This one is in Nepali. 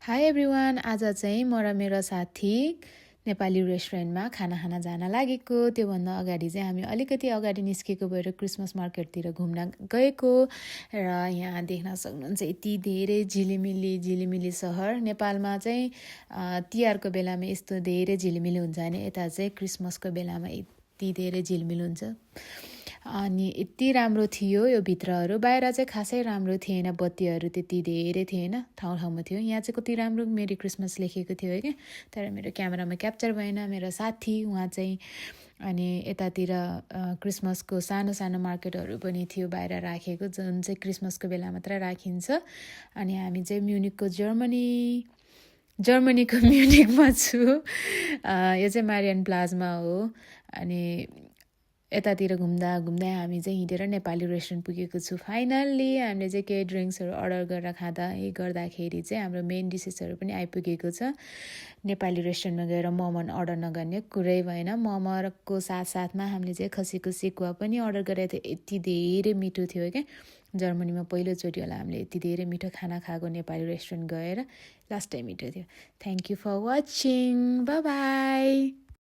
हाई एभ्रिवान, आज चाहिँ म र मेरो साथी नेपाली रेस्टुरेन्टमा खाना खान जान लागेको। त्योभन्दा अगाडि चाहिँ हामी अलिकति अगाडि निस्केको भएर क्रिसमस मार्केटतिर घुम्न गएको र यहाँ देख्न सक्नुहुन्छ यति धेरै झिलिमिली सहर। नेपालमा चाहिँ तिहारको बेलामा यस्तो धेरै झिलिमिली हुन्छ भने यता चाहिँ क्रिसमसको बेलामा यति धेरै झिलिमिली हुन्छ। अनि यति राम्रो थियो यो भित्रहरू। बाहिर चाहिँ खासै राम्रो थिएन, बत्तीहरू त्यति धेरै थिएन, ठाउँमा थियो। यहाँ चाहिँ कति राम्रो मेरी क्रिसमस लेखेको थियो क्या, तर मेरो क्यामेरामा क्याप्चर भएन। मेरो साथी उहाँ चाहिँ अनि यतातिर क्रिसमसको सानो सानो मार्केटहरू पनि थियो बाहिर राखेको, जुन चाहिँ क्रिसमसको बेला मात्र राखिन्छ। अनि हामी चाहिँ म्युनिकको जर्मनीको म्युनिकमा छु। यो चाहिँ मारियन प्लाजमा हो। अनि यतातिर घुम्दा हामी चाहिँ हिँडेर नेपाली रेस्टुरेन्ट पुगेको छु। फाइनल्ली हामीले चाहिँ केही ड्रिङ्क्सहरू अर्डर गरेर गर्दाखेरि चाहिँ हाम्रो मेन डिसेसहरू पनि आइपुगेको छ। नेपाली रेस्टुरेन्टमा गएर मोमो अर्डर नगर्ने कुरै भएन। मोमोको साथमा हामीले चाहिँ खसीको सेकुवा पनि अर्डर गरेको थियो। यति धेरै मिठो थियो क्या। जर्मनीमा पहिलोचोटि होला हामीले यति धेरै मिठो खाना खाएको नेपाली रेस्टुरेन्ट गएर। लास्ट टाइम मिठो थियो। Thank you for watching. Bye by.